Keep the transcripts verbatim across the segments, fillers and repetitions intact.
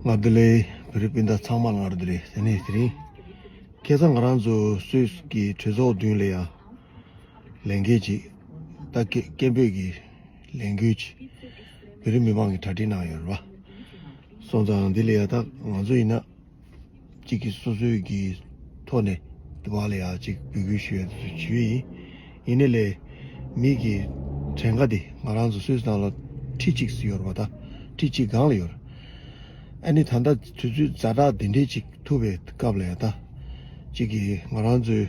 ང་བདེ་ལེགས། བོད་རིགས་སྤུན་ཟླ་ཚང་མ་ལ་ང་རང་བདེ་ལེགས། དེ་ནས་དེ་རིང་ཁ་སང་ང་རང་ཚོ་སུད་སི་གི་གྲོས་ཚོགས་མདུན་ལ་ཡ་ལས་འགུལ་ཅིག་ད་སྐད་སྐད་འབོད་ཀྱི་ལས་འགུལ་ཅིག་བོད་རིགས་མི་མང་གིས་གྲ་སྒྲིག་གནང་ཡོད་རེད་བ། སོང་ཙང་འདི་ལ་ཡ་ད་ང་ཚོ་ཡིན་ན་གཅིག་གིས་སོ་སོའི་གི་ཐོག་ནས་དེ་བ་ལ་ཡ་གཅིག་འབོད་སྐུལ་ཞུ་ཡ་དེ་ཚོ་ཞུས་ཡིན། ཡིན་ནའི་ལས་མི་གི་གྲངས་ཀ་དེ་ང་རང་ཚོ་སུད་སི་ནང་ལ་ཁྲི་གཅིག་ཙམ་ཡོད་རེད་བ། ད་ཁྲི་གཅིག་སྒང་ལ་ཡོད་རེད། ཨ་ནི་ད་ལྟ་དུས་ཚོད་ཛ་དྲག་འདི་འདྲའི་ཅིག་ཐུག་པའི་སྐབས་ལ་ཡ་ད་ཅིག་གིས་ང་རང་ཚོའི་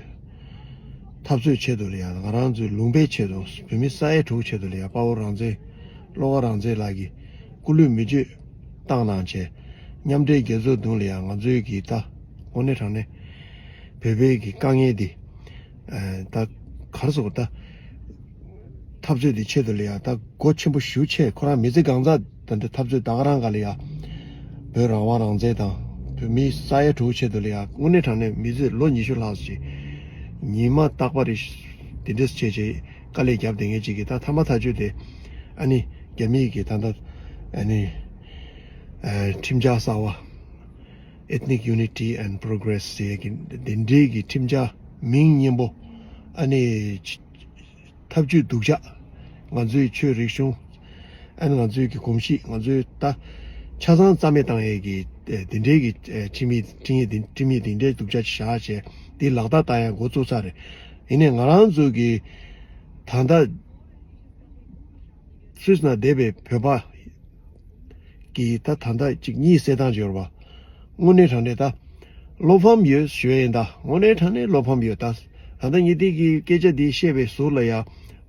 འཐབ་རྩོད་ཆེད་དུ་ལ་ཡ་ང་རང་ཚོའི་ལུང་པའི་ཆེད་དུ་བོད་མི་ས་ཡ་དྲུག་ཆེད་དུ་ལ་ཡ་དཔའ་བོ་རང་བཙན་བློ་དགའ་རང་བཙན་ལགས་ཀྱིས་སྐུ་ལུས་མེ་མཆོད་བཏང་གནང་བྱས་མཉམ་འབྲེལ་རྒྱལ་ཚོགས་མདུན་ལ་ཡ་ང་ཚོའི་གི་ད་དངོས་གནས་དྲང་གནས་བོད་པའི་གི་དཀའ་ངལ་འདི་ད་ག་རེ་ཟེར་དགོས། ད་འཐབ་རྩོད་འདི་ཆེད་དུ་ལ་ཡ་ད་སྒོ་ཆེན་པོ་ཞེ་པོ་ཕྱེ། ཁོ་རང་མི་ཚེ་གང་ཚ་ད་འདི་འཐབ་རྩོད་ད་ག་རང་ག་ལ་ཡ་བོད་རང་དབང་རང་བཙན་དང་བོད་མི་ས་ཡ་དྲུག་ཆེད་དུ་ལ་ཡ་དངོས་གནས་དྲང་གནས་མི་ཚེ་ལོ་ཉི་ཤུ་ལྷག་ཙམ་ཞིག་ཉི་མ་རྟག་པ་རེ་འདི་འདྲས་བྱས་བྱས་དཀའ་ལས་བརྒྱབ་བསྡད་མཁན་ཅིག་གིས་ད་མཐའ་མ་ཐག་ཆོད་དེ་ཨ་ནི་རྒྱ་མི་གི་ད་ལྟ་ཨ་ནི་ཁྲིམས་འཆར་གསར་བ། Ethnic Unity and Progress ཟེར་གྱི་འདི་འདྲའི་གི་ཁྲིམས་འཆར་མིང་སྙན་པོ། ཨ་ནི་ཆ་ཐབས་ཇུས་སྡུག་ཅག་ང་ཚོའི་ཆོས་རིག་གཞུང་། ཨ་ནི་ང་ཚོའི་གི་གོམས་གཤིས། ང་ཚོའི་ད་ཆ་ཚང་རྩ་མེད་བཏང་ཡས་ཀྱི་ཨེ་འདི་འདྲའི་གི་ཨེ་ཁྲིམས་ཡིག་ཁྲིམས་ཡིག་འདི་ཁྲིམས་ཡིག་འདི་འདྲའི་སྡུག་ཅག་ཅིག་བཞག་བྱས་འདི་ལག་བསྟར་བཏང་ཡས་འགོ་བཙུགས་ཚར་རེད། ཡིན་ནའི་ང་རང་ཚོ་གི་ད་ལྟ་སུད་སི་ནང་བསྡད་པའི་བོད་པ་གི་ད་ད་ལྟ་གཅིག་གཉིད་སད་སྟངས་ཅིག་ཡོད་རེད་པ། དངོས་གནས་དྲང་གནས་ད་བློ་ཕམ་ཡོད་ཞུ་ཡ་ཡིན། ད་དངོས་གནས་དྲང་གནས་བློ་ཕམ་ཡོད། ད་ད་ལྟ་ངས་འདི་གི་སྐད་ཆ་འདི་བཤད་པའི་ཟུར་ལ་ཡ་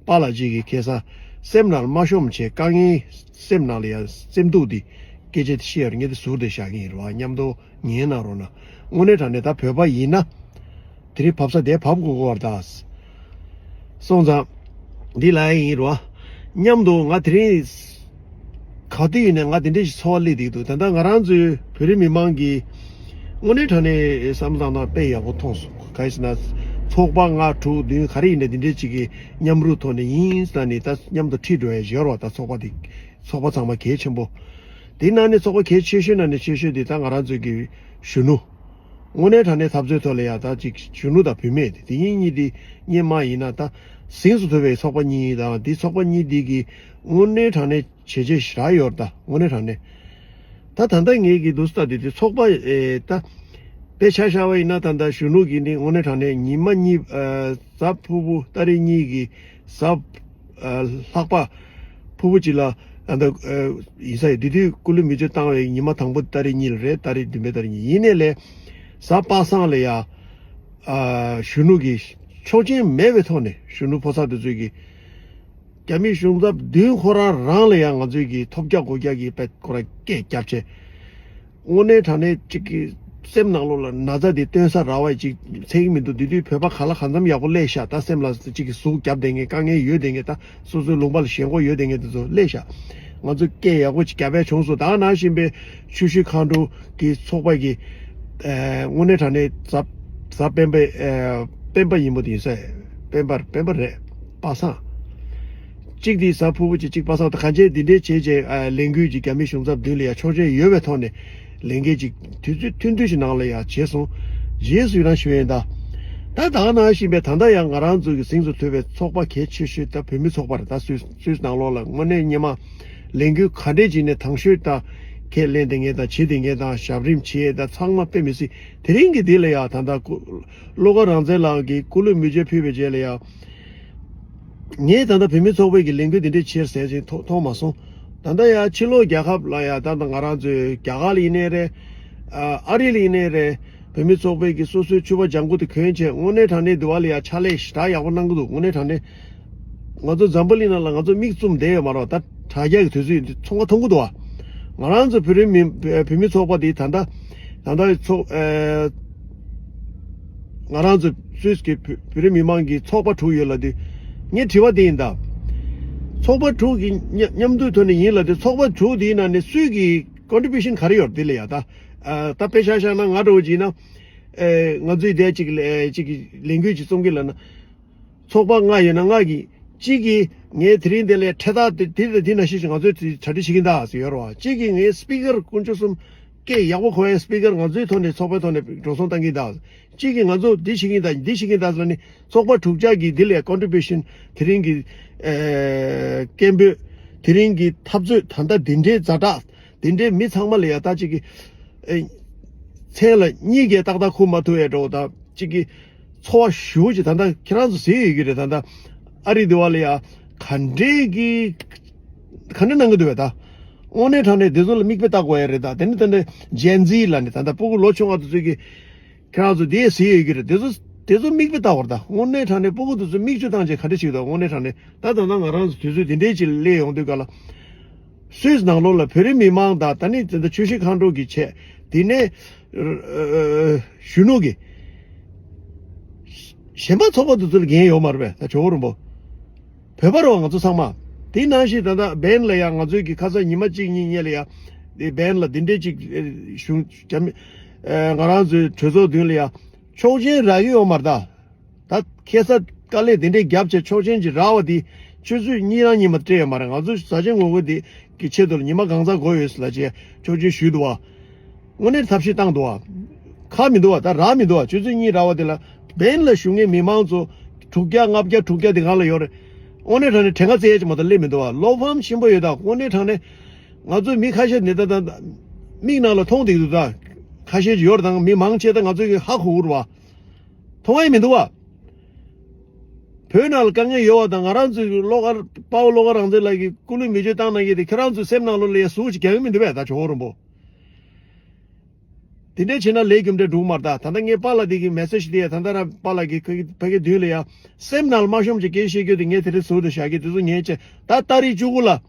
པཱ་ལགས་གཅིག་གིས་ཁ་སང་སེམས་ནང་ལ་མ་ཤོང་བྱས་དཀའ་ངལ་སེམས་ནང་ལ་ཡ་སེམས་སྡུག་འདི་སྐད་ཆ་འདི་བཤད་ཡོད་རེད། ངས་འདི་ཟུར་དེ་བཞག་གི་ཡིན་རེད་པ། མཉམ་དུ་ཉན་གནང་རོགས་གནང་། དངོས་གནས་དྲང་གནས་ད་བོད་པ་ཡིན་ན། དེ་རིང་བབས་ས་དེ་བབས་དགོས་ཀྱི་ཡོད་རེད་ད། སོང་ཙང་། འདི་ལ་ཡིན་རོ། མཉམ་དུ་ང་དེ་རིང་། ག་དུས་ཡིན་ནའི་ང་དེ་འདྲའི་ཞིག་ཚོར་བ་སླེབས་བསྡད་ཀྱི་འདུག་ད་ལྟ་ང་རང་ཚོའི་བོད་རིགས་མི་མང་གིས། དངོས་གནས་དྲང་གནས་བསམ་བློ་བཏང་སྟངས་དཔེ་ཡག་པོ་མཐོང་སོང་། གང་ཡིན་ཟེར་ན། ཚོགས་པ་ལྔ་དྲུག་བདུན་ག་རེ་ཡིན་ནའི་དེ་འདྲའི་ཅིག་གི་མཉམ་རུབ་ཐོག་ནས་ཡིན་ཟེར་ནས་ད་མཉམ་དུ་ཁྲིད་འགྲོ་ཡ་ཡོད་རེད་པ། ད་ཚོགས་པ་དེ། ཚོགས་པ་ཚང་མ་གལ་ཆེན་པོ། དེའི་ནང་ནས་ཚོགས་པ་གལ་ཆེ་ཤོས་ནང་ནས་ཆེ་ཤོས་དེ་ད་ང་རང་ཚོའི་གི་གཞོན་ནུ། དངོས་གནས་དྲང་གནས་འཐབ་རྩོད་ཐོག་ལ་ཡ་ད་ཅིག་གཞོན་ནུ་དང་བུད་མེད་དེ་དེ་གཉིས་གཉིས་དེ་སྔོན་མ་ཡིན་ན་ད་གཟེངས་སུ་ཐོན་པའི་ཚོགས་པ་གཉིས་དང་དེ་ཚོགས་པ་གཉིས་དེ་གི་དངོས་གནས་དྲང་གནས་བྱས་རྗེས་ཞེ་དྲག་ཡོད་རེད། ད་དངོས་གནས་དྲང་གནས། ད་ད་ལྟ་ངེད་ཀྱི་འདུག་སེ་ད་དེ་དེ་ཚོགས་པ་ཨེ་ད་དཔེ་ཆ་བཞག་པ་ཡིན་ན་ད་ལྟ་གཞོན་ནུ་གི་ནི་དངོས་གནས་དྲང་གནས་ཉི་མ་གཉིས་ཨ་གཟའ་ཕུར་བུ་ཏ་རིག་གཉིས་ཀྱི་གཟའ་ཨ་ལྷག་པ་ཕུར་བུ་གཅིག་ལ་ད་ལྟ་ཨ་ཡིན་ས་ཡིན། དེ་དུས་སྐུ་ལུས་མེ་མཆོད་བཏང་བའི་ཉི་མ་དང་པོ་ཏ་རིག་གཉིས་ལ་རེད། ཏ་རིག་བདུན་པའི་ཏ་རིག་གཉིས་ཡིན་ནའི་ལས་གཟའ་པ་སངས་ལ་ཡ་ཨ་གཞོན་ནུ་གི་ཆོག་མཆན་མེད་པའི་ཐོག་ནས་གཞོན་ནུ་ཕོ་གསར་དེ་ཚོས་ཀྱི། རྒྱ་མིའི་གཞུང་ཚབ་མདུན་ཁོ་རང་རང་ལ་ཡང་ང་ཚོའི་གི་ཐོབ་རྒྱག་སྒོ་རྒྱག་གི་དཔེ་ཁོ་རང་སྐད་རྒྱབ་བྱས། དངོས་གནས་དྲང་གནས་གཅིག་གི་སེམས་ནང་ལོགས་ལ་ན་ཚ་དེ་སྟོན་ས་ར་བ་ཅིག་འཚོལ་གི་མི་འདུག་དེ་དུས་བོད་པ་ག་ལ་གང་འཚམ་ཡག་པོ་སླེབས་ཤག་ད་སེམས་ལ་གཅིག་གི་ཟུག་རྒྱབ་བསྡད་མཁན་དཀའ་ངལ་ཡོད་བསྡད་མཁན་ད་སོ་སོའི་ལུང་པ་ལ་ཞེན་ཁོག་ཡོད་བསྡད་མཁན་དེ་ཚོ་སླེབས་ཤག་ང་ཚོ་སྐད་ཡག་པོ་ཅིག་རྒྱབ་ཡ་བྱུང་སོང་། ད་ག་ནང་བཞིན་པའི་ཆུ་ཤུར་མཁའ་འགྲོ་གི་ཚོགས་པ་གི་ཨེ་དངོས་གནས་དྲང་གནས་གཟའ་གཟའ་སྤེན་པ་ཨེ་སྤེན་པ་ཡིན་པ་དེ་ཡིན་ས། སྤེན་པ་སྤེན་པ་རེད། པ་སངས། གཅིག་དེ་གཟའ་ཕུར་བུ་གཅིག་གཅིག་པ་སངས་དང་གང་བྱས་དེ་འདྲས་བྱས་བྱས་ཨ་ལས་འགུལ་གྱི་རྒྱ་མི་གཞུང་ཚབ་མདུན་ལ་ཡ་ཆོག་མཆན་ཡོད་པའི་ཐོག་ནས་ལས་འགུལ་གཅིག་དུས་ཚོད་ཐུང་ཐུང་ཞིག་ནང་ལ་ཡ་བྱས་སོང་། རྗེས་སུ་ཡི་རང་ཞུ་ཡིན་ད། ད་ད་ག་ནང་བཞིན་པའི་ད་ལྟ་ཡང་ང་རང་ཚོ་གི་གཟེངས་སུ་ཐོན་པའི་ཚོགས་པ་གལ་ཆེ་ཤོས་ད་བོད་མི་ཚོགས་པ་རེད། ད་སུད་སུད་ནང་ལོགས་ལ་དངོས་གནས་སྔོན་མ་ལས་འགུལ་ག་འདྲས་བྱས་ནས་དང་ཤོས་ད་ཁས་ལེན་བསྡད་མཁན་དང་བྱེད་བསྡད་མཁན་དང་ཞབས་རིམ་བྱས་ད་ཚང་མ་དཔེ་མི་སྲིད། དེ་རིང་གི་འདི་ལ་ཡ་ད་ལྟ་སྐུ་བློ་དགའ་རང་བཙན་ལགས་ཀྱིས་སྐུ་ལུས་མེ་མཆོད་ཕུལ་བའི་རྗེས་ལ་ཡ། ངས་ད་ལྟ་བོད་མི་ཚོགས་པའི་གི་ལས་འགུལ་འདི་འདྲས་བྱེད་ཟེར་ཅིག་མཐོང་མཐོང་མ་སོང་། ད་ལྟ་ཡ་ཕྱི་ལོགས་རྒྱལ་ཁབ་ལ་ཡ་ད་ལྟ་ང་རང་ཚོའི་རྒྱ་གར་ལ་ཡིན་ནའི་རེད། ཨ་ཨ་རི་ལ་ཡིན་ནའི་རེད། བོད་མི་ཚོགས་པའི་གི་སོ་སོའི་ཕྱུ་པ་ལྗང་གུ་དེ་གྱོན་བྱས་དངོས་གནས་དྲང་གནས་འདི་བ་ལ་ཡ་ཕྱག་ལས་ཞེ་དྲག་ཡག་པོ་གནང་གི་འདུག་དངོས་གནས་དྲང་གནས། ང་ཚོ་འཛམ་བུ་གླིང་ནང་ལ་ང་ཚོ་མིག་བཙུམ་བསྡད་ཡོད་མ་རེད་པ། ད་དྲ་རྒྱ་གི་དུས་ཚོད་ཡིན་དུས་ཚོང་ཁང་མཐོང་གི་འདུག་བ། ང་རང་ཚོ་བོད་རིགས་མི་བོད་མི་ཚོགས་པ་དེ་ད་ལྟ་ད་ལྟ་ཚོགས་ཨེ་ང་རང་ཚོ་སུད་སི་གི་བོད་བོད་རིགས་མི་མང་གི་ཚོགས་པ་དྲུག་ཡོད་ལབ་དུས་ངའི་དྲི་བ་དེ་ཡིན་ད། ཚོགས་པ་དྲུག་གི་མཉམ་མཉམ་འདུས་ཐོག་ནས་ཡིན་ལབ་དུས་ཚོགས་པ་དྲུག་དེའི་ནང་ནས་སུས་ཀྱི་ཀོན་ཊི་བྷུ་ཤན་ག་རེ་ཡོད་རེད་དེ་ལ་ཡ་ད། ཨ་ད་དཔེ་ཆ་བཞག་ན་ང་འདྲ་བོ་ཅིག་ཡིན་ན། ཨེ་ང་ཚོའི་དེ་གཅིག་ལ་ཨེ་གཅིག་གི་ལས་འགུལ་ཅིག་རྩོམ་གྱི་ལབ་ན། ཚོགས་པ་ལྔ་ཡོད་ན་ལྔ་གི་གཅིག་གིས་ངས་དེ་རིང་དེ་ལས་འཕྲེད་ཐག་དེ་དེ་དང་དེ་ནང་བཞིན་ཞིག་ང་ཚོས་གྲ་སྒྲིག་བྱེད་ཀྱིན་གདའ་ཟེར་ཡོད་རེད་བ། གཅིག་གིས་ངས་སི་པི་ཀར་དཀོན་མཆོག་གསུམ་ སྐད་ཡག་པོ་གོ་ཡའི་སྤི་ཀར་ང་ཚོའི་ཐོག་ནས་ཚོགས་པའི་ཐོག་ནས་འགྲོ་སོང་བཏང་གི་ད། གཅིག་གིས་ང་ཚོ་འདི་བྱེད་ཀྱིན་ད་འདི་བྱེད་ཀྱིན་ད་ཟེར་ནི་ཚོགས་པ་དྲུག་ཅག་གིས་འདི་ལས་ཀོན་ཊི་བྷུ་ཤན་དེ་རིང་གི་ཨེ་སྐད་འབོད་དེ་རིང་གི་འཐབ་རྩོད་ད་ལྟ་འདི་འདྲའི་ཛ་དྲག་འདི་འདྲའི་མི་ཚང་མ་ལ་ཡ་ད་གཅིག་གི་ཨེ་མཚན་ལ་གཉིས་ཀས་ཏག་ཏག་ཁུར་མ་ཐུབ་ཡ་འགྲོ་ད་གཅིག་གི་ཚོར་བ་ཞེ་པོ་ཅིག་ད་ལྟ་ཁྱེད་རང་ཚོ་གཟིགས་ཡོད་ཀྱི་རེད། ད་ལྟ་ཨ་རི་འདི་བ་ལ་ཡ་ག་འདྲའི་གི་ག་འདྲ་གནང་གི་འདུག་བས་ད། དངོས་གནས་དྲང་གནས་འདི་ཚོ་ལ་མིག་དཔེ་བལྟ་དགོས་ཡ་རེད་ད། དེ་ནི་ད་ནི་ཇེན་ཛི་ལ་ནི་ད་ལྟ་སྤུ་གུ་ལོ་ཆུང་བ་དེ་ཚོ་གི་ཁྱེད་རང་ཚོ་དེ་གཟིགས་ཡོད་ཀྱི་རེད། དེ་ཚོ་དེ་ཚོ་མིག་དཔེ་བལྟ་བར་ད། དངོས་གནས་དྲང་གནས་སྤུ་གུ་དེ་ཚོ་མིག་ཆུ་བཏང་བྱས་ག་འདྲ་ཞིག་འདུག་དངོས་གནས་དྲང་གནས་ད་ད་ལྟ་ང་རང་ཚོ་དུས་ཚོད་འདི་འདྲའི་ཅིག་སླེབས་ཡོང་དུས་ག་ལ། སུད་སི་ནང་ལོགས་ལ་བོད་རིགས་མི་མང་དང་ད་ནི་དེ་འདྲ་ཆུ་བཞི་སྒང་དྲུག་གི་ཆེད་དེ་ནས་ཨ་ཨ་གཞོན་ནུ་གི་གཞན་པ་ཚོགས་པ་དེ་ཚོ་ལ་འགན་ཡོད་མ་རེད་པས་ད་ཇོ་བོ་རིན་པོ། བོད་པ་རེད་བ་ང་ཚོ་ཚང་མ། དེ་ནང་བཞིན་ད་ལྟ་བན་ལ་ཡང་ང་ཚོའི་གི་ཁ་སང་ཉི་མ་གཅིག་གཉིས་སྔོན་ལ་ཡང་དེ་བན་ལ་འདི་འདྲའི་ཅིག་ཨེ་གཞུང་རྒྱ་མི་ཨེ་ང་རང་ཚོའི་གྲོས་ཚོགས་མདུན་ལ་ཡང་ཆོག་མཆན་རག་གི་ཡོད་མ་རེད་ད། ད་ཁ་སང་དཀའ་ལས་དེ་འདྲའི་བརྒྱབ་བྱས་ཆོག་མཆན་ཅིག་རག་པ་དེ་ཆུ་ཚོད་གཉིས་རང་གཉིས་མ་སྤྲད་ཡོད་མ་རེད། ང་ཚོ་བཟའ་བཅའ་ངོ་རྒོལ་དེ་གི་ཆེད་དུ་ལ་ཉི་མ་གང་ཚང་དགོས་ཡོད་ཟེར་ལ་བྱས་ཆོག་མཆན་ཞུས་འདུག་བ། དངོས་གནས་ཐབས་ཤེས་བཏང་འདུག་བ། ཁག་མི་འདུག་བ། ད་རག་མི་འདུག་བ། ཆུ་ཚོད་གཉིས་རག་པ་དེ་ལ་བན་ལ་བཞུགས་མཁན་མི་མང་ཚོ་དྲུག་བརྒྱ་ལྔ་བརྒྱ་དྲུག་བརྒྱ་དེ་གང་ལ་ཡོད་རེད། དངོས་གནས་དྲང་གནས་གྲངས་ཀ་བཙལ་ཡས་ཅིག་མ་གཏོགས་སླེབས་མི་འདུག་བ། བློ་ཕམ་ཆེན་པོ་ཡོད་ད། དངོས་གནས་དྲང་གནས་ང་ཚོའི་མི་ཁ་ཤས་ནི་ད་ད་ད་མིག་ནང་ལ་མཐོང་བསྡད་འདུག་ད་ཁ་ཤས་ཅིག་ཡོད་རེད། ད་མི་མང་ཆེ་ད་ང་ཚོས་ཧ་གོ་གི་རེད་བ། མཐོང་ཡས་མི་འདུག་བ། བོད་ནང་ལ་དཀའ་ངལ་ཡོད་བ་དང་ང་རང་ཚོའི་བློ་དཀར་དཔའ་བོ་བློ་དཀར་རང་བཙན་ལགས་ཀྱིས་སྐུ་ལུས་མེ་མཆོད་བཏང་གནང་མཁན་དེ་ཁྱེད་རང་ཚོའི་སེམས་ནང་ལོགས་ལ་ཡ་ཟུག་ཅིག་རྒྱག་གི་མི་འདུག་བས་ད་ཇོ་བོ་རིན་པོ། དེ་འདྲས་བྱས་ན་ལས་རྒྱུ་འབྲས་འགྲུབ་མ་རེད་ད། ད་ལྟ་ངས་པཱ་ལགས་དེ་གི་མེ་སེ་ཇི་དེ་ཡ་ད་ལྟ་ར་པཱ་ལགས་ཀྱི་ཁ་ཕ་གི་མདུན་ལ་ཡ་སེམས་ནང་ལ་མ་ཤོང་ཅིག་སྐད་བཤད་རྒྱུ་དེ་ངས་དེ་རིང་ཟུར་དུ་བཞག་གི་དེ་ཚོ་ངས་བྱས་ད་ཏ་རིག་བཅུ་དགུ་ལ།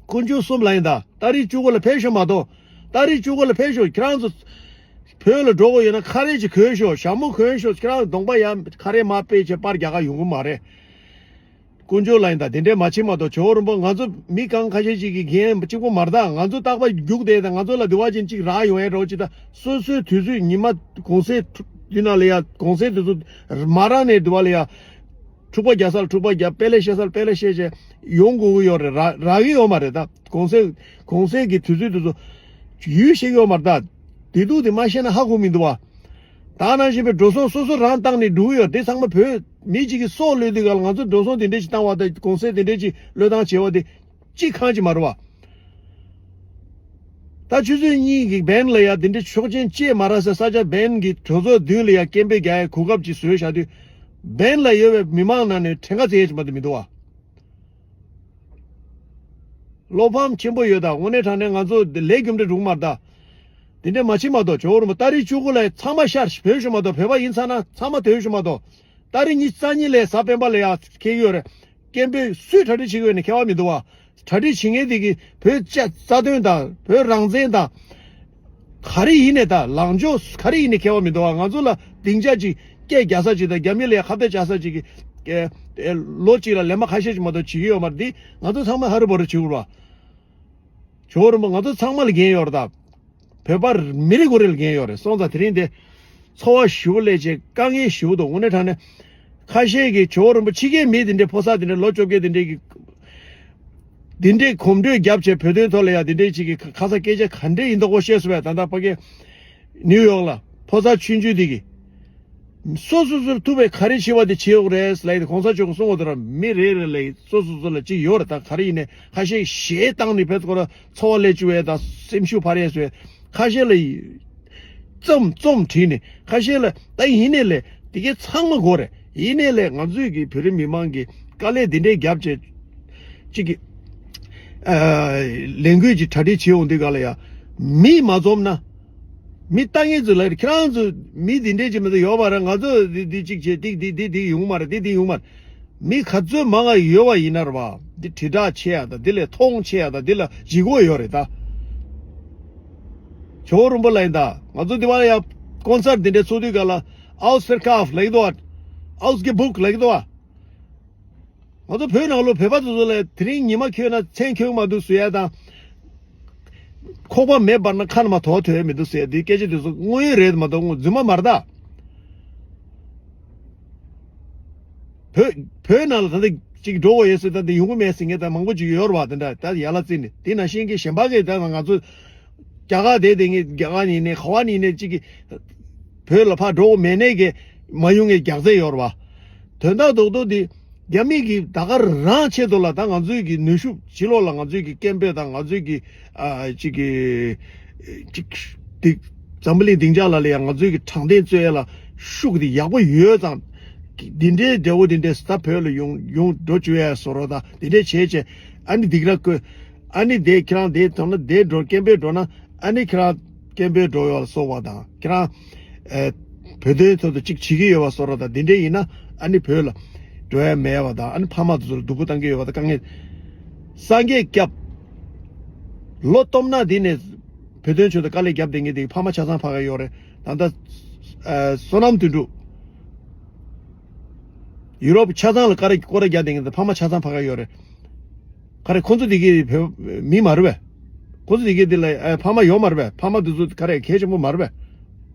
དཀོན་མཆོག་གསུམ་ལ་ཡིན་ད། ཏ་རིག་བཅུ་དགུ་ལ་ཕེབས་ཤོག་མ་གཏོགས། ཏ་རིག་བཅུ་དགུ་ལ་ཕེབས་ཤོག་ཁྱེད་རང་ཚོ་བོད་ལ་འགྲོ་དགོས་ཡོད་ན་ཁ་རས་ཅིག་གོན་ཤོག་ཞྭ་མོ་གོན་ཤོག་ཁྱེད་རང་གདོང་པ་ཡང་ཁ་རས་མར་ཕུད་བྱས་པར་རྒྱག་ག་ཡོང་གི་མ་རེད། དཀོན་མཆོག་ལ་ཡིན་ད། དེ་འདྲས་མ་བྱེད་མ་གཏོགས་ཇོ་བོ་རིན་པོ་ང་ཚོ་མི་གང་ཁ་ཤས་ཅིག་གི་འགན་གཅིག་པོ་མ་རེད་ད། ང་ཚོ་རྟག་པར་རྒྱུགས་བསྡད་ད། ང་ཚོ་ལ་དེ་བ་ཅན་གཅིག་རག་ཡོང་ཡས་འདྲ་བོ་ཅིག་ད། སོ་སོའི་དུས་ཚོད་ཉི་མ་གུང་སེང་དུས་ན་ལ་ཡ་གུང་སེང་དུས་ཚོད་མ་རག་ནས་དེ་བ་ལ་ཡ། འཁྲུག་པ་རྒྱག་ས་ལ་འཁྲུག་པ་རྒྱག་དཔེ་ལེགས་བཤད་ས་ལ་དཔེ་ལེགས་བཤད་བྱས་ཡོང་དགོས་ཀྱི་ཡོད་རེད། རག་རག་གི་ཡོད་མ་རེད་ད། གུང་སེང་གུང་སེང་གི་དུས་ཚོད་དེ་ཚོ་ཡུལ་ཤེས་ཀྱི་ཡོད་མ་རེད་ད། བདེ་སྡུག་དེ་མ་ཤེས་ན་ཧ་གོ་མི་འདུག་བ། ད་ནང་བཞིན་པའི་འགྲོ་སོང་སོ་སོ་རང་བཏང་ནས་འགྲོ་གི་ཡོད་དེ་ཚང་མ་བོད་མི་གཅིག་གི་སྲོག་བློས་དུས་ག་ལ་ང་ཚོ་འགྲོ་སོང་དེ་འདྲས་ཅིག་བཏང་བ་དང་གུང་སེང་དེ་འདྲས་ཅིག་བློས་བཏང་བྱས་བ་དེ་གཅིག་ཁང་གཅིག་མ་རེད་བ། ད་ཆུ་ཚོད་གཉིས་ཀྱི་བན་ལ་ཡ་དེ་འདྲའི་ཆོག་མཆན་བཅད་མ་རག་ས་ས་ཆ་བན་གྱི་གྲོས་ཚོགས་མདུན་ལ་ཡ་སྐད་འབོད་རྒྱག་ཡའི་གོ་སྐབས་ཅིག་བཟོས་བཞག་དུས། བན་ལ་ཡོད་པའི་མི་མང་ནང་ནས་གྲངས་ཀ་བཙལ་ཡས་ཅིག་མ་གཏོགས་མི་འདུག་བ། བློ་ཕམ་ཆེན་པོ་ཡོད་ད། དངོས་གནས་དྲང་གནས་ང་ཚོ་འདི་ལས་རྒྱུ་འབྲས་འགྲུབ་མ་རེད་ད། དེ་འདྲས་མ་བྱེད་མ་གཏོགས་ཇོ་བོ་རིན་པོ་ཏ་རིག་བཅུ་དགུ་ལ་ཚང་མ་ཤར་བོད་ཤོག་མ་གཏོགས་བོད་པ་ཡིན་ཚར་ན་ཚང་མ་བོད་ཤོག་མ་གཏོགས། ཏ་རིག་ཉི་ཤུ་རྩ་གཉིས་ལ་གཟའ་སྤེན་པ་ལ་ཡ་འཁེལ་གྱི་ཡོད་རེད། སྐད་འབོད་སུས་གྲ་སྒྲིག་བྱེད་ཀྱི་ཡོད་ནས་ཁྱད་པར་མི་འདུག་བ། གྲ་སྒྲིག་བྱེད་མཁན་དེ་གིས་བོད་ཆ་རྩ་དོན་དང་བོད་རང་བཙན་དང་། ག་རེ་ཡིན་ནས་ད་ལངས་ཕྱོགས་ག་རེ་ཡིན་ནས་ཁྱད་པར་མི་འདུག་བ། ང་ཚོ་ལ་སྡིངས་ཆ་ཅིག་སྐད་རྒྱག་ས་ཅིག་དང་རྒྱ་མི་ལ་ཡ་ཁ་གཏད་བཅག་ས་ཅིག་གི་ལོ་གཅིག་ལ་ལས་མ་ཁ་ཤས་ཅིག་མ་གཏོགས་བྱེད་ཀྱི་ཡོད་མ་རེད། འདི་ང་ཚོ་ཚང་མ་ཧ་རི་བོ་རི་བྱེད་དགོས་རེད་བ། ཇོ་བོ་རིན་པོ་ང་ཚོ་ཚང་མ་ལ་འགན་ཡོད་རེད་ད། བོད་པ་མི་རེ་ངོ་རེ་ལ་འགན་ཡོད་རེད། སོང་ཙང་དེ་རིང་འདི་ཚོར་བ་ཞེ་པོ་སླེབས་བྱས་དཀའ་ངལ་ཞེ་པོ་འདུག་དངོས་གནས་དྲང་གནས་ཁ་ཤས་ཀྱིས་ཇོ་བོ་རིན་པོ་ཕྱི་རྒྱལ་མི་དེ་འདྲའི་ཕོ་གསར་དེ་འདྲའི་ལོ་བཅོ་བརྒྱད་དེ་འདྲའི་གི་དེ་འདྲའི་གོམ་བགྲོད་བརྒྱབ་བྱས་བོད་དོན་ཐོག་ལ་ཡང་དེ་འདྲའི་ཅིག་གི་ཁ་ས་སྐད་ཆ་ག་འདྲ་ཡིན་མདོག་པོ་བཤད་སོང་བས། ད་ལྟ་ཕ་གི་ནིའུ་ཡོག་ལ་ཕོ་གསར་ཆུང་ཆུང་དེ་གི་སོ་སོ་སོར་ཐུབ་པའི་ག་རེ་བྱེད་པ་དེ་བྱེད་དགོས་རེད་ལབ་ཡོད། གོང་ས་མཆོག་གིས་གསུངས་པ་དེ་ར་མི་རེ་རེ་ལ་སོ་སོ་སོ་ལ་ཅིག་ཡོད་རེད། ད་ག་རེ་ཡིན་ནའི་ཁ་ཤས་གཞས་བཏང་ནས་བོད་སྐོར་ཚོར་བ་སླེབས་བཅུག་པའི་ད་སེམས་ཤུགས་འཕར་ཡས་བཟོས། ཁ་ཤས་ལ་རྩོམ་རྩོམ་བྲིས་ནས་ཁ་ཤས་ལ་ད་ཡིན་ནའི་ལས་དེ་གའི་ཚང་མ་དགོས་རེད། ཡིན་ནའི་ལས་ང་ཚོས་ཀྱི་བོད་རིགས་མི་མང་གི་དཀའ་ལས་འདི་འདྲའི་རྒྱབ་བྱས་ཅིག་གི་ལས་འགུལ་གྱི་གྲ་སྒྲིག་བྱེད་འོང་དུས་ག་ལ་ཡ་མི་མ་འཛོམས་ན། མི་ལྟ་མཁན་ཚོ་ལ་ཁྱེད་རང་ཚོ་མི་འདི་འདྲས་ཅིག་མི་ཚོ་ཡོད་པ་རེད། ང་ཚོ་འདི་འདི་གཅིག་བྱས་འདི་འདི་འདི་འདི་ཡོང་མ་རེད། འདི་འདི་ཡོང་མ་རེད། མི་ག་ཚོད་མང་ང་ཡོད་པ་ཡིན་ན་རེད་བ། འདི་དྲིལ་བསྒྲགས་བྱེད་ཡ་དང་འདི་ལ་མཐོང་བྱེད་ཡ་དང་འདི་ལ་ལྗིད་ཁོག་ཡོད་རེད་ད། ཇོ་བོ་རིན་པོ་ལ་ཡིན་ད། ང་ཚོ་འདི་བ་ལ་ཡ་ཀོན་སར་འདི་འདྲས་ཚོགས་དུས་ག་ལ་ཨའུ་སི་ཕེར་ཁཱབ་ལེགས་དོ། ཨའུ་སི་གེ་བུག་ལེགས་དོ། ང་ཚོ་བོད་ནང་ལོ་བོད་པ་ཚོ་ཚོ་ལ་དེ་རིང་ཉི་མ་འཁྱོལ་ན་མཚན་འཁྱོལ་མ་འདུག་ཟེར་ཡ་དང་། ཁོག་པ་མེ་འབར་ན་ཁ་ན་མ་དོག་ཐོས་མི་འདུག་ཟེར་ཡ་དེ་སྐད་ཆ་དེ་ཚོ་དངོས་ཡོད་རེད་མ་གཏོགས་རྫུན་མ་མ་རེད་ད། བོད་བོད་ནང་ལ་ད་ལྟ་ཅིག་འགྲོ་དགོས་ཡོད་ཟེར་ད་འདི་ཡོང་གི་མེད་ཟེར་མཁན་ད་མང་པོ་ཅིག་ཡོད་རེད་བ། དེ་འདྲ་ད་ཡ་ལ་རྩིས་ནས་དེ་ནང་བཞིན་གྱི་གཞན་པ་གིས་ད་ང་ཚོ་ རྒྱ་གར་དེ་དེ་ངས་རྒྱ་གར་ནས་ནས་ཧ་ཝ་ནས་ནས་གཅིག་གི་བོད་ལ་ཕར་འགྲོ་དགོས་མེད་ནས་གི་མ་ཡོང་ངས་རྒྱག་རྩེ་ཡོད་རེད་བ། དོན་དག་རྡོག་རྡོག་འདི་རྒྱ་མི་གི་ད་ག་རང་ཆེད་དུ་ལ་ད་ང་ཚོའི་གི་ནུས་ཤུགས་ཕྱི་ལོགས་ལ་ང་ཚོའི་གི་སྐད་འབོད་དང་ང་ཚོའི་གི་ཨ་གཅིག་གི་གཅིག་འདི་འཛམ་བུ་གླིང་སྡིངས་ཆ་ལ་ལ་ཡང་ང་ཚོའི་གི་དྲང་བདེན་རྩོད་ཡ་ལ་ཤུགས་འདི་ཡག་པོ་ཡོད་ཙང་། འདི་འདྲའི་འབྲས་བུ་འདི་འདྲའི་ས་བོད་ལ་ཡོང་ཡོང་འགྲོ་བཅུག་ཡ་བཟོ་རོགས་དང་འདི་འདྲའི་བྱས་བྱས་ཨ་ནི་སྡིགས་ར་བསྐུལ། ཨ་ནི་དེ་ཁྱེད་རང་དེ་དོན་ན་དེ་འགྲོ་སྐད་འབོད་འགྲོ་ན་ཨ་ནི་ཁྱེད་རང་སྐད་འབོད་འགྲོ་ཡོད་ལ་སོགས་པ་དང་ཁྱེད་རང་ཨེ་བོད་དོན་ཐོག་ཏུ་གཅིག་བྱེད་ཀྱི་ཡོད་པ་བཟོ་རོགས་དང་དེ་འདྲས་ཡིན་ན་ཨ་ནི་བོད་ལ་འགྲོ་ཡ་མེད་པ་དང་ཨ་ནི་ཕ་མ་དེ་ཚོར་སྡུག་པོ་བཏང་གི་ཡོད་པ་དང་དཀའ་ངལ་སངས་རྒྱས་སྐྱབས་ལོ་སྟོང་ན་འདི་ནས་བོད་དོན་ཆེད་དུ་དཀའ་ལས་བརྒྱབ་བསྡད་མཁན་དེ་ཕ་མ་ཆ་ཚང་ཕ་ག་ཡོད་རེད། ད་ལྟ་ཨེ་བསོད་ནམས་དོན་གྲུབ་ཡུ་རོབ་ཆ་ཚང་ལ་སྐོར་ར་སྐོར་ར་བརྒྱབ་བསྡད་མཁན་དེ་ཕ་མ་ཆ་ཚང་ཕ་ག་ཡོད་རེད། ག་རེ་ཁོ་ཚོ་དེ་གའི་བོད་མི་མ་རེད་པས། ཁོ་ཚོ་དེ་གའི་དེ་ལ་ཨ་ཕ་མ་ཡོད་མ་རེད་པས། ཕ་མ་དེ་ཚོ་ག་རེ་གལ་ཆེན་པོ་མ་རེད་པས།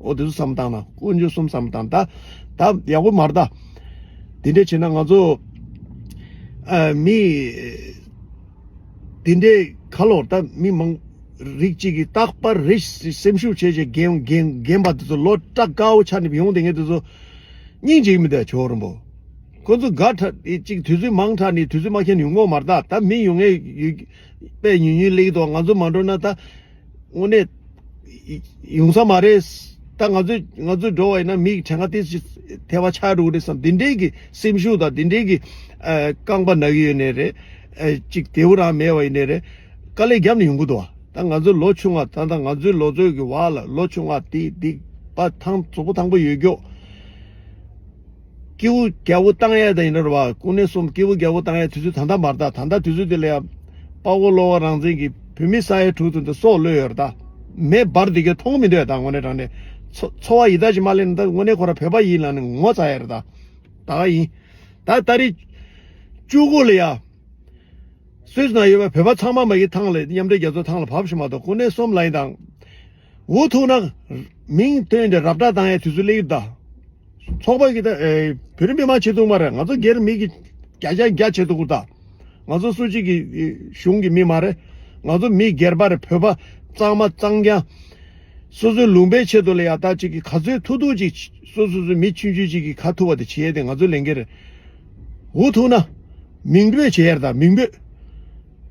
འོ་དེ་ཚོ་བསམ་བཏང་ན་དཀོན་མཆོག་གསུམ་བསམ་བཏང་ད་ད་ཡག་པོ་མ་རེད་ད། དེ་འདྲས་བྱས་ན་ང་ཚོ་ཨ་མི་དེ་འདྲས་ཁ་ལོར་ད་མི་མང་རིགས་གཅིག་གིས་རྟག་པར་རེ་སེམས་ཤུགས་བྱས་བྱས་རྒན་རྒན་རྒན་པ་དེ་ཚོ་ལོ་སྐྲ་དཀར་པོ་ཆགས་ནས་ཡོང་བསྡད་མཁན་དེ་ཚོ། སྙིང་རྗེ་མི་འདུག་ཇོ་བོ་རིན་པོ། ཁོ་ཚོ་དགའ་དྲགས་ཏེ་གཅིག་དུས་ཚོད་མང་དྲགས་ནས་དུས་ཚོད་མ་འཁྱོལ་ཡོང་གི་མ་རེད་ད། ད་མི་ཡོང་ངེས་ཡོད་པས་ཉུང་ཉུང་སླེབས་ཀྱི་འདུག་ང་ཚོ་མ་འགྲོ་ན་ད་དངོས་གནས་ཡོང་ས་མ་རེད། ད་ང་ཚོས་ང་ཚོས་འགྲོ་བ་ཡིན་ན་མིའི་གྲངས་ཀ་ཏོག་ཙམ་ཐལ་བ་ཆགས་འགྲོ་གི་རེད་བསམ། འདི་འདྲའི་གི་སེམས་ཤུགས་དང་འདི་འདྲའི་གི་ཨ་རྐང་པ་ན་གི་ཡོད་ནའི་རེད། ཨ་གཅིག་བདེ་པོ་རང་མེད་པ་ཡིན་ནའི་རེད། དཀའ་ལས་བརྒྱབ་ནས་ཡོང་གི་འདུག་ད་ང་ཚོ་ལོ་ཆུང་བ་ད་ད་ང་ཚོའི་ལོ་ཚོད་ཀྱི་བར་ལ་ལོ་ཆུང་བ་དེ་སྡིག་པ་ཐང་གཟུགས་པོ་ཐང་པོ་ཡོད་རྒྱུ། སྐྱིད་པོ་རྒྱལ་པོ་བཏང་ཡས་ད་ཡིན་ན་རེད་བ། དངོས་གནས་སོམ་སྐྱིད་པོ་རྒྱལ་པོ་བཏང་ཡས་དུས་ཚོད་ད་ལྟ་མ་རེད་ད། ད་ལྟ་དུས་ཚོད་དེ་ལ་ཡང་དཔའ་བོ་བློ་དགའ་རང་བཙན་གྱི་བོད་མི་ས་ཡ་དྲུག་ཙམ་དེ་སྲོག་བློས་ཡོད་རེད་ད། མེ་འབར་དེ་གས་མཐོང་མི་འདོད་ད། དངོས་གནས་དྲང་གནས་འཚོ་འཚོ་བ་ཡི་དྭགས་ཅིག་མ་སླེབས་ན་ད་དངོས་གནས་ཁོ་རང་བོད་པ་ཡིན་ལབ་ནས་ངོ་ཚ་ཡས་རེད་ད། ད་ག་ཡིན། ད་ཏ་རིག་བཅུ་དགུ་ལ་ཡ། སུད་སི་ན་ཡོད་པའི་བོད་པ་ཚང་མ་མ་གི་ཐང་ལ་མཉམ་འབྲེལ་རྒྱལ་ཚོགས་ཐང་ལ་བབས་ཤིག་མ་གཏོགས་དངོས་གནས་སོམ་ལ་ཡིན་དང་། འུ་ཐུག་ན་མིང་བཏོན་ཏེ་རབ་བསྒྲགས་བཏང་ཡའི་དུས་ཚོད་སླེབས་ཀྱི་ད། ཚོགས་པ་གི་ད་ཨེ་བོད་རིགས་མི་མང་ཆེ་ཐུག་མ་རེད། ང་ཚོ་སྒེར་མི་གི་བརྒྱ་ཆ་བརྒྱ་ཆེ་ཐུག་ད། ང་ཚོ་སུ་གཅིག་གི་གཞུང་གི་མི་མ་རེད། ང་ཚོ་མི་སྒེར་པ་རེད། བོད་པ་གཙང་མ་གཙང་རྐྱང་། སོ་སོའི་ལུང་པའི་ཆེད་དུ་ལ་ཡ་ད་གཅིག་གི་ག་ཚོད་ཐུབ་ཐུབ་ཅིག་སོ་སོ་སོའི་མི་ཆུང་ཆུང་ཅིག་གི་ག་ཐུབ་པ་དེ་བྱེད་ཡས་དེ་ང་ཚོའི་ལས་འགན་རེད། འུ་ཐུག་ན། མིང་འབོད་བྱེད་ཡར་དང་མིང་འབོད།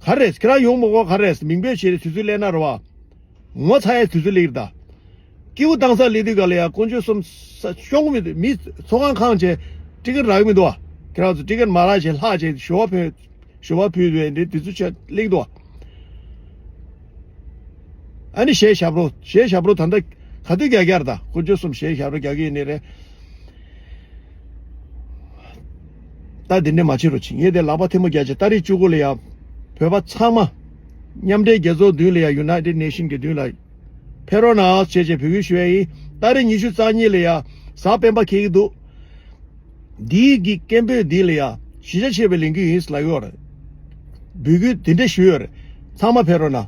ག་རེ་རེད། ཁྱེད་རང་ཡོང་མ་དགོས། ག་རེ་རེད། མིང་འབོད་བྱེད་རེད། དུས་ཚོད་སླེབས་ན་རེད་བ། ངོ་ཚ་ཡའི་དུས་ཚོད་སླེབས་རེད་ད། སྐྱིད་པོ་བཏང་ས་སླེབས་དུས་ག་ལ་ཡ་དཀོན་མཆོག་གསུམ་ས་ཤོང་གི་མི་འདུག་མི་ཚོགས་ཁང་ཁང་བྱས་ཊི་ཀེ་ཊི་རག་གི་མི་འདུག་བ། ཁྱེད་རང་ཚོ་ཊི་ཀེ་ཊི་མ་རག་བྱས་ལྷག་བྱས་ཞུ་བ་ཕུལ་ཞུ་བ་ཕུལ་བའི་འདི་དུས་ཚོད་ཆ་སླེབས་འདུག་བ། ཨ་ནི་གཞས་ཞབས་བྲོ་གཞས་ཞབས་བྲོ་ད་ལྟ་ག་དུས་རྒྱག་རྒྱག་རེད་ད། དཀོན་མཆོག་གསུམ་གཞས་ཞབས་བྲོ་རྒྱག་གི་ཡིན་ནི་རེད། ད་འདི་འདྲ་མ་བྱེད་རོགས་བྱེད། ངས་དེ་ལག་པ་ཐལ་མོ་རྒྱག་བྱས་ཏ་རིག་བཅུ་དགུ་ལ་ཡ། བོད་པ་ཚང་མ། མཉམ་འབྲེལ་རྒྱལ་ཚོགས་མདུན་ལ་ཡ་United Nation གི་མདུན་ལ། ཕེབས་རོགས་གནང་བྱས་བྱས་འབོད་སྐུལ་ཞུ་ཡ་ཡིན། ཏ་རིག་ཉི་ཤུ་རྩ་གཉིས་ལ་ཡ། གཟའ་སྤེན་པ་འཁེལ་གྱི་འདུག་འདིའི་གི་སྐད་འབོད་འདི་ལ་ཡ། གཞིས་ཆགས་ཆེ་བའི་ལས་འགུལ་ཡིན་ལབ་ཡོད་རེད། འབོད་སྐུལ་དེ་འདྲ་ཞུས་ཡོད་རེད། ཚང་མ་ཕེབས་རོགས་གནང་།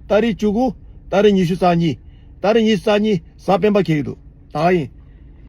ཏ་རིག་བཅུ་དགུ། ཏ་རིག་ཉི་ཤུ་རྩ་གཉིས། ཏ་རིག་ཉི་ཤུ་རྩ་གཉིས་གཟའ་སྤེན་པ་འཁེལ་གྱི་འདུག་ད་ག་ཡིན།